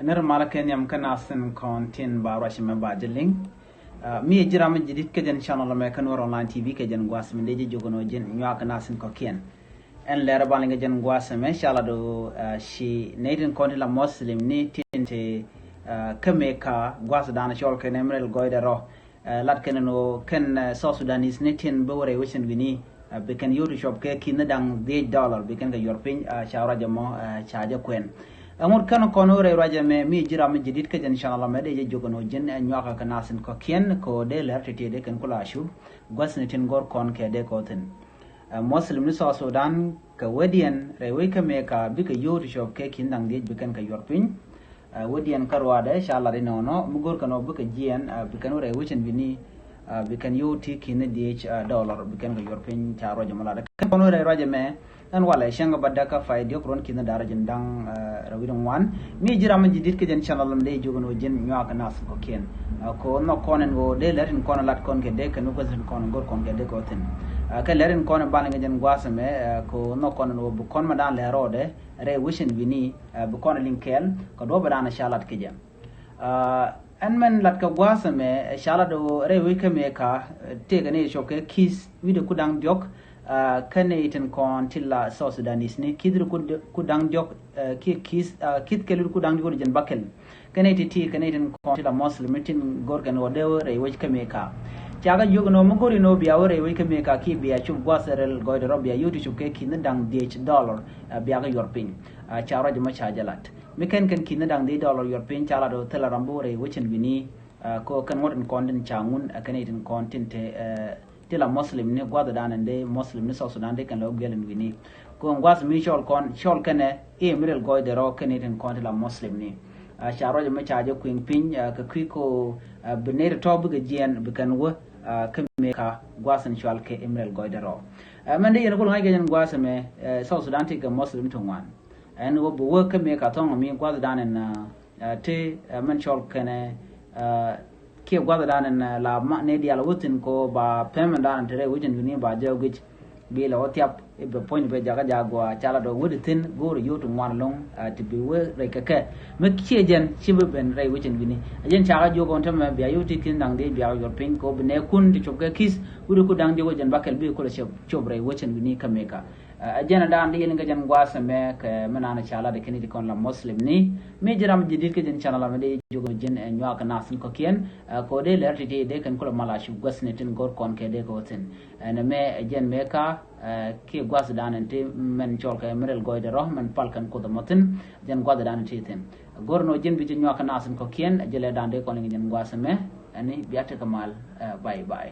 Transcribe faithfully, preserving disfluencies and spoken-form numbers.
Nir malä kɛ nhiam kä nasin kɔn tin ba ruac mɛ ba jɛ liŋ. Mi ji̱ ram mi ji̱ dit kä jɛn channel mɛ kä Nuer Online T V kɛ jɛn guas mi dee ji̱ jogɛ nɔ ji̱n nyuak kä nasin kɔkiɛn. Ɛn lɛr ba liŋ kɛ jɛn guas mɛ cala do ci nɛy tin kɔn tin la Muslim ni tin te kä mɛ ka guas dan cɔl kɛ nɛ mi rɛl gɔy dɛ rɔ. Lat kɛn ni wä kɛn South Sudanese ni tin bä wä rɛy wecin wi̱ni. Bi kɛn yot cuɔp kɛ ki̱n ni daŋ dhiec dollar bi kɛn kɛ yuɔr piny ca ruac ɛmɔ ca jɛ kuɛn. Ɛŋut kɛn kɔn wä rɛy ruac ɛmɛ mi ji̱ ram mi ji̱ dit kä jɛn channel ɛmɛ dee jɛ jok ɛn wä ji̱n ɛ nyuakä kɛ nasin kɔkiɛn kɛ wä dee lɛr ti ti dee kɛn kula cu gua̱th ni tin gɔr kɔn kɛ dee kɛ wä thin. Muslim ni South Sudan kɛ wä diɛn rɛy wec kä mɛ ka bikɛ yot cuɔp kɛ ki̱n daŋ dhiec bi kɛn kɛ yuɔr piny. Wä diɛn kä ruaadɛ ca lat inɔnɔ mi go̱rkɛ nɔ bikɛ jiɛn bi kɛn wä rɛy wecin wi̱ni. Bi kɛn yot ti ki̱n dhiec dollar bi kɛn kɛ yuɔr piny ca ruac ɛmɔ lat kɛn kɔn wä rɛy ruac ɛmɛ. Ɛn walɛ cäŋ kɛ ba däk kä pay diɔk ruɔ̱n ki̱n da̱rä ji̱n da̱ŋ rɛw wi̱ni ŋuan. Mi ji̱ ram mi ji̱ dit kä jɛn channel mi dee ji̱ jok ɛn wä ji̱n nyuak kɛ nasin kɔkiɛn. Ko nhɔk kɔn ɛn wä dee lɛr in kɔn lat kɔn kɛ dee kɛn wä gua̱th in kɔn go̱r kɔn kɛ dee kɛ wä thin. Kɛ lɛr in kɔn in ban kɛ jɛn gua̱th ɛmɛ ko nhɔk kɔn ɛn wä bi kɔn ma dan lɛr rɔɔdɛ rɛy wecin wi̱ni. Bi kɔn liŋ kɛɛl kɛ duɔ̱p ɛ dan ca lat kɛ jɛ. Ɛn mɛn lat kɛ gua̱a̱th ɛmɛ ca lat ɣöö rɛy wec kä mɛ ka tëëkɛ ni cuɔp kɛ ki̱th wi̱cdɛ ku da̱ŋ diɔ̱k. Kä ni tin kɔn ti la South Sudanese ni ki̱th ri ku da̱ŋ diɔ̱k. Ki̱ ki̱th kɛ lir ku da̱ŋ diɔ̱k jɛn bakɛl. Kä ni ti ti kä ni tin kɔn ti la Muslim ni tin go̱r kɛn ɣöö dee wä rɛy wec kä mɛ ka. Ca kɛ jiök ni ɣöö mi go̱r in ɣöö bia wä rɛy wec kä mɛ ka kiɛ bia cup gua̱a̱th rɛl gɔɔydɛ rɔ bia yot ti cup kɛ ki̱th ni da̱ŋ dhiec dollar. Bia kɛ yuɔr piny. Ca ruac ɛmɔ ca jɛ lat. Mi kɛn kɛn ki̱n ni da̱ŋ dhiec dollar yuɔr piny ca lat ɣöö thilɛ ram bi wä rɛy wecin wi̱ni. Ko kɛn ŋuɔ̱t in kɔn tin ca ŋun ɛ kɛn i̱ tin kɔn tin te ti la Muslim ni gua̱th dan in dee Muslim ni South Sudan dee kɛn lɛ wä guiɛl in wi̱ni. Ko in gua̱th mi cɔl kɔn cɔl kɛnɛ i̱ mi rɛl gɔɔydɛ rɔ kɛn i̱ tin kɔn ti la Muslim ni. Ca ruac ɛmɛ ca jɛ kui̱ŋ piny kɛ kui̱ ko bi nɛy tɔ̱ bikɛ jiɛn bi kɛn wä kä mɛ ka gua̱th in cɔal kɛ i̱ mi rɛl gɔɔydɛ rɔ. Mɛn dee yɛn kul ŋa̱c kɛ jɛn gua̱th ɛmɛ South Sudan ti kɛ Muslim ti ŋuan. Ɛn ɣöö bi wä kä mɛ ka thɔŋ mi gua̱th dan in ti mɛn cɔl kɛnɛ kiɛ gua̱th dan in la ma ni dial wä thin ko ba pɛmɛn dan in ti rɛy wecin wi̱ni ba jɛ wä guic. Bi la wä thiap i̱ bɛ puɔ̱ny bɛ jakä jaak gua ca la dɔ̱ wä di thin go̱o̱r yot ti ŋuan lo̱ŋ ti bi wä rɛy kɛ kɛ. Mi ciɛ jɛn ci bi ben rɛy wecin wi̱ni a jɛn ca kɛ jiök ɣɔn tämɛ bia yot ti ki̱n da̱ŋ dhiec bia kɛ yuɔr piny ko bi nɛ kun ti cop kɛ ki̱th wä di ku da̱ŋ dhiec wä jɛn bakɛl bi kulɛ cop rɛy wecin wi̱ni kä mɛ ka. Ɛ jɛn ɛ daan di yɛn kɛ jɛn gua̱a̱th ɛmɛ kɛ mi naan ɛ ca lat ɛ kɛn i̱ ti kɔn la Muslim ni. Mi ji̱ ram ji̱ dit kɛ jɛn channel ɛmɛ di jiök ji̱n ɛ nyuak kɛ nath in kɔ̱kiɛn. Ɛ kɛ ɣöö dee lɛr ti̱ti̱ dee kɛn kulɛ mal a cu guäth ni tin go̱r kɔn kɛ dee kɛ wä thi̱n. Ɛn ɛmɛ ɛ jɛn mëë ka ɛ kiɛ gua̱a̱th daan ɛn ti mɛn cɔl kɛ mi rɛl gɔɔydɛ rɔ mɛn pal kɛn kuoth ɛmɔ thi̱n. Jɛn gua̱a̱th daan ɛn ti thi̱n. Go̱r nɔ ji̱n bi ji̱ nyuak kɛ nath in kɔ̱kiɛn ɛ jɛ lɛ daan dee kɔn in kɛ jɛn gua̱a̱th ɛmɛ. Ɛn i̱ bia tekɛ mal ɛ bye bye.